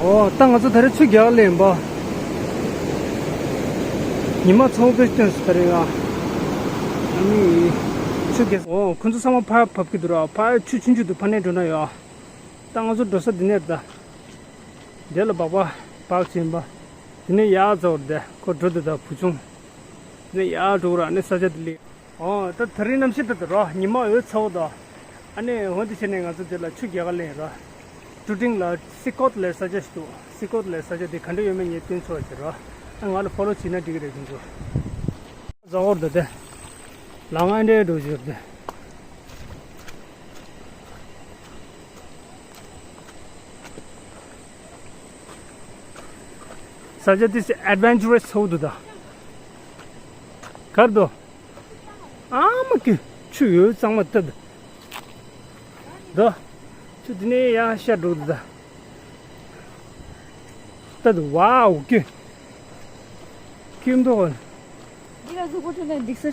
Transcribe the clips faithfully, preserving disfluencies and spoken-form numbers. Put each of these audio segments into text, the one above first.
ཨོ། ད་ང་ཚོ་ད་རེས་ཆུ་རྒྱག་ལེན་པ། ཉི་མ་ཚ་བོ་དཔེ་སྟོན་སོང་ད་རེས་ང་། ཨ་ནི། ཆུ་རྒྱག་ཨོ། ཁོ་ཚོ་ཚང་མ་ཕར་བབས་ཀྱི་འདུག་ར། ཕར་ཆུ་ཆུང་ཆུང་འདུག་ཕ་ནས་འགྲོ་ན་ཡོད། ད་ང་ཚོ་འགྲོ་ས་འདི་ནས་རེད་ད། འདི་ལ་སྦག་སྦག་སྦག་ཕྱིན་པ། དེ་ནས་ཡར་འཛེགས་པ་རེད་དེ། ཁོ་འགྲོ་འདུག་ད་བུ་ཆུང་། དེ་ནས་ཡར་འགྲོ་ར་ནས་ས་ཆ་དེ་ལས། ཨོ། ད་དེ་རིང་གནམ་གཤིས་ད་ད་རོ། ཉི་མ་འོད་ཚ་བོ་ད། ཨ་ནི་འོ་དེ་བྱས་ནས་ང་ཚོ་དེ་ལ་ཆུ་རྒྱག་ག་ལེན་ར། ཀྲུ་ཀྲིང་ལ་སི་ཀོད་ལབ་ས་ཆ་ཞིག་འདུག་སི་ཀོད་ལབ་ས་ཆ་དེ་ག་འདྲ་ཡོད་མེད་ངས་སྟོན་ཆོག་ཅེས་ར། ཨ། ང་ལ་ཕོ་ལོ་བྱས་ན་འགྲིག་གི་རེད་ཁྱོད་ཚོ། ཟ་འོར་ད་དེ། ལ་ང་འདྲའི་འགྲོ་ཞོར་དེ། ས་ཆ་དེ་སི་ཨེཌ་ཝེན་ཅར་རེས་ཚ་བོ་འདུག་ད། གར་དོ། ཨ་མ་ཀི། ཆུ་ཡོད་གཙང་མ་ལྟ་དུ། ད། ཆུ་དེ་ནས་ཡང་ཤར་འགྲོ་དུ་ད། ལྟ་དུ་ཝའོ་ཀི། ཀིམ་དོ། འདི་ག་གཟུགས་པོ་ཐོན་ནས་འགྲིག་ས།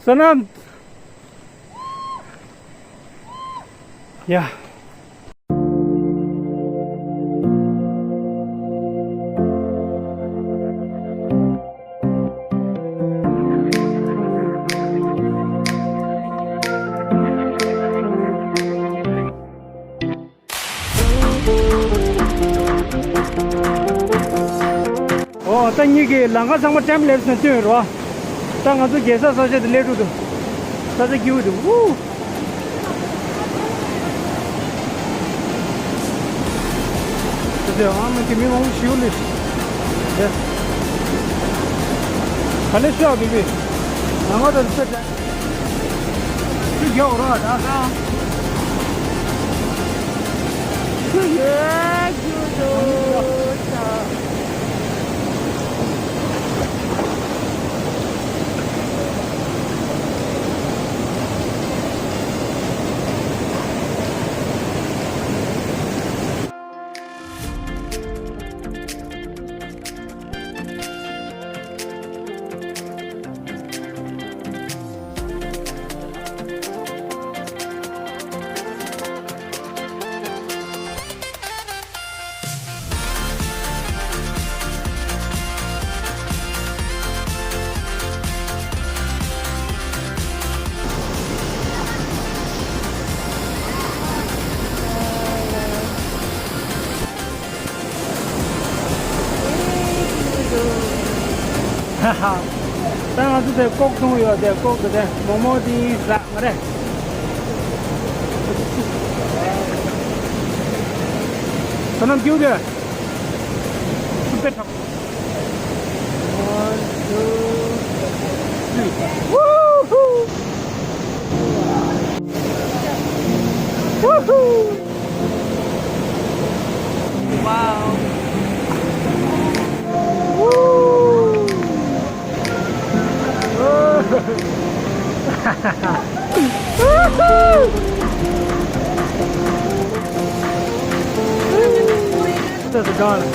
བསོད་ནམས། ཡ། ཨོ། ད་ཉིད་ཀྱི་ལམ་ཁ་ཚང་མ་ཊེམ་ལེབ་སི་ནས་བཏོན་ཡོད་རེད་བ། ད་ང་ཚོ་རྒྱལ་ས་ས་ཆ་དེ་སླེབས་འགྲོ་འདུག་ས་ཆ་སྐྱིད་པོ་འདུག་ཨུ། དེ་ཨ་མ་དེ་མི་མང་པོ་ཞིག་ལས། དེ། ག་ལེ་ཤོག་བི་བི། ང་ང་དང་ཚེ་དྲན། ཆུ་རྒྱག་རོགས་ད། ཆུ་ཡོད་རྒྱུ་འདུག་ད། ཧ་ཧ། ད་ང་ཚོ་དེ་ཀོག་འཐུང་ཡོད་དེ། ཀོག་དེ་དེ་མོག་མོག་དེ་རག་མ་རེད། བསོད་ནམས་སྐྱིད་པོ་དེ། One, two, three. Woohoo! Woohoo! Wow. Woo! That's a goner.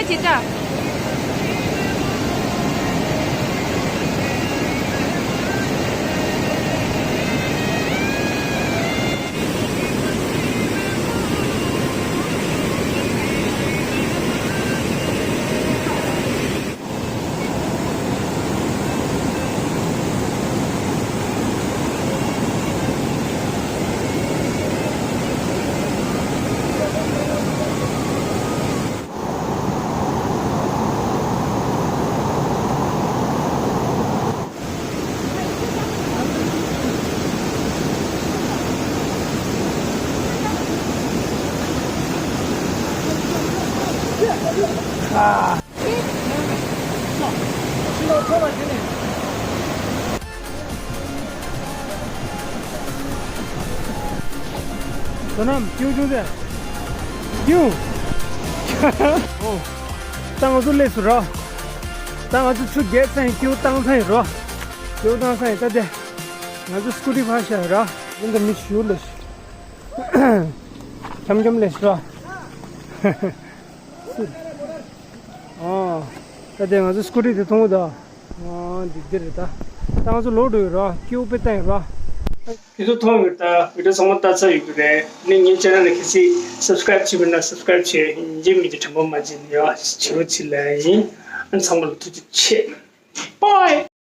ཁྱེད་ཅག་དོ་ནམ་ཀྱུ་ཀྱུ་ཟེར། ཀྱུ། ཨོ། ད་ང་ཚོ་སླེབས་སོང་ར། ད་ང་ཚོ་ཆུ་རྒྱས་ཚར་ཡིན། ཀྱུ་བཏང་ཚར་ཡིན་ར། ཀྱུ་བཏང་ཚར་ཡིན། ད་དེ། ང་ཚོ་སྐུ་ཊི་ཕར་བཞག་ར། འདི་འདྲ་མི་ཞུ་ལ་ཞིག་འཁྱམ་འཁྱམ་ལས་ཤོག་ཨོ། ད་དེ་ང་ཚོ་སྐུ་ཊི་དེ་མཐོང་གི་འདུག་ཨོ། འདི་འདི་རེད་ད། ད་ང་ཚོ་ལོག་འགྲོ་ཡོད་ར། ཀྱུ་དཔེ་བཏང་ཡོད་ར། ཁྱེད་ཚོ་མཐོང་ཡོད་ད། བི་ཌི་ཡོ་ཚང་མ་ལྟ་ཚར་ཡོད་ཀྱི་རེད། ནི་ངའི་ཅེ་ནལ་ལ་གལ་སྲིད་སབ་སི་ཀ་རེབ་བྱས་མེད་ན་སབ་སི་ཀ་རེབ་བྱས། ཡིན་གཅིག་མིན་གཅིག་དྲན་པ་མ་བརྗེད་ནས་ཡ་བྱེད་རོགས་བྱེད་ལ་ཡིན། ཨ་ནི་ཚང་མ་ལ་ཐུགས་རྗེ་ཆེ། པའེ།